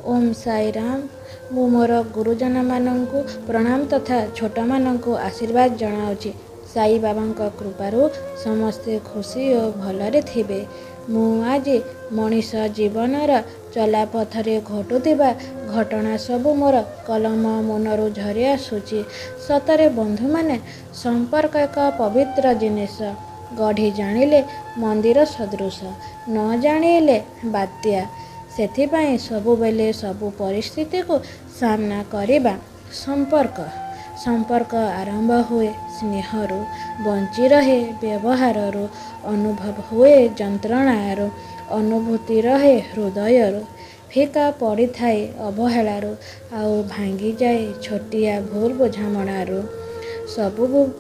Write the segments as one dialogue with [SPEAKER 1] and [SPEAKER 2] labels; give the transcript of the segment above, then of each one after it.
[SPEAKER 1] ଓମ୍ ସାଇରାମ। ମୁଁ ମୋର ଗୁରୁଜନମାନଙ୍କୁ ପ୍ରଣାମ ତଥା ଛୋଟମାନଙ୍କୁ ଆଶୀର୍ବାଦ ଜଣାଉଛି। ସାଇ ବାବାଙ୍କ କୃପାରୁ ସମସ୍ତେ ଖୁସି ଓ ଭଲରେ ଥିବେ। ମୁଁ ଆଜି ମଣିଷ ଜୀବନର ଚଲାପଥରେ ଘଟୁଥିବା ଘଟଣା ସବୁ ମୋର କଲମ ମୁନରୁ ଝରି ଆସୁଛି। ସତରେ ବନ୍ଧୁମାନେ, ସମ୍ପର୍କ ଏକ ପବିତ୍ର ଜିନିଷ। ଗଢ଼ି ଜାଣିଲେ ମନ୍ଦିର ସଦୃଶ, ନ ଜାଣିଲେ ବାତ୍ୟା। ସେଥିପାଇଁ ସବୁବେଳେ ସବୁ ପରିସ୍ଥିତିକୁ ସାମ୍ନା କରିବା ସମ୍ପର୍କ। ସମ୍ପର୍କ ଆରମ୍ଭ ହୁଏ ସ୍ନେହରୁ, ବଞ୍ଚି ରହେ ବ୍ୟବହାରରୁ, ଅନୁଭବ ହୁଏ ଯନ୍ତ୍ରଣାରୁ, ଅନୁଭୂତି ରହେ ହୃଦୟରୁ, ଫିକା ପଡ଼ିଥାଏ ଅବହେଳାରୁ, ଆଉ ଭାଙ୍ଗିଯାଏ ଛୋଟିଆ ଭୁଲ ବୁଝାମଣାରୁ। ସବୁ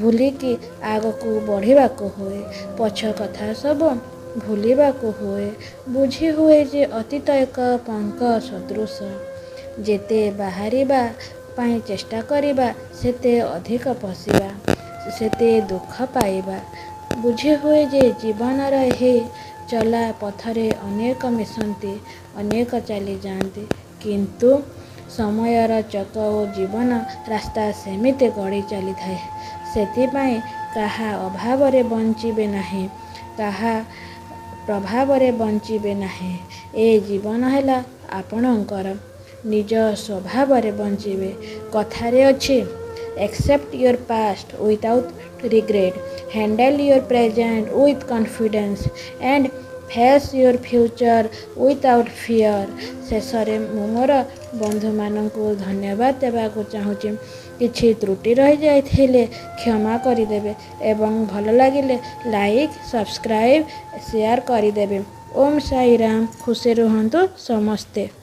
[SPEAKER 1] ଭୁଲିକି ଆଗକୁ ବଢ଼ିବାକୁ ହୁଏ, ପଛ କଥା ସବୁ ଭୁଲିବାକୁ ହୁଏ। ବୁଝି ହୁଏ ଯେ ଅତୀତ ଏକ ପଙ୍କ ସଦୃଶ। ଯେତେ ବାହାରିବା ପାଇଁ ଚେଷ୍ଟା କରିବା, ସେତେ ଅଧିକ ପଶିବା, ସେତେ ଦୁଃଖ ପାଇବା। ବୁଝି ହୁଏ ଯେ ଜୀବନର ଏହି ଚଲା ପଥରେ ଅନେକ ମିଶନ୍ତି, ଅନେକ ଚାଲିଯାଆନ୍ତି, କିନ୍ତୁ ସମୟର ଚକ ଓ ଜୀବନ ରାସ୍ତା ସେମିତି ଗଡ଼ି ଚାଲିଥାଏ। ସେଥିପାଇଁ କାହା ଅଭାବରେ ବଞ୍ଚିବେ ନାହିଁ, କାହା ପ୍ରଭାବରେ ବଞ୍ଚିବେ ନାହିଁ। ଏ ଜୀବନ ହେଲା ଆପଣଙ୍କର, ନିଜ ସ୍ୱଭାବରେ ବଞ୍ଚିବେ। କଥାରେ ଅଛି, "Accept your past without regret, handle your present with confidence and face your future without fear." ଶେଷରେ ମୁଁ ମୋର ବନ୍ଧୁମାନଙ୍କୁ ଧନ୍ୟବାଦ ଦେବାକୁ ଚାହୁଁଛି। କିଛି ତ୍ରୁଟି ରହିଯାଇଥିଲେ କ୍ଷମା କରିଦେବେ ଏବଂ ଭଲ ଲାଗିଲେ ଲାଇକ୍, ସବସ୍କ୍ରାଇବ୍, ସେୟାର କରିଦେବେ। ଓମ୍ ସାଇରାମ। ଖୁସି ରୁହନ୍ତୁ ସମସ୍ତେ।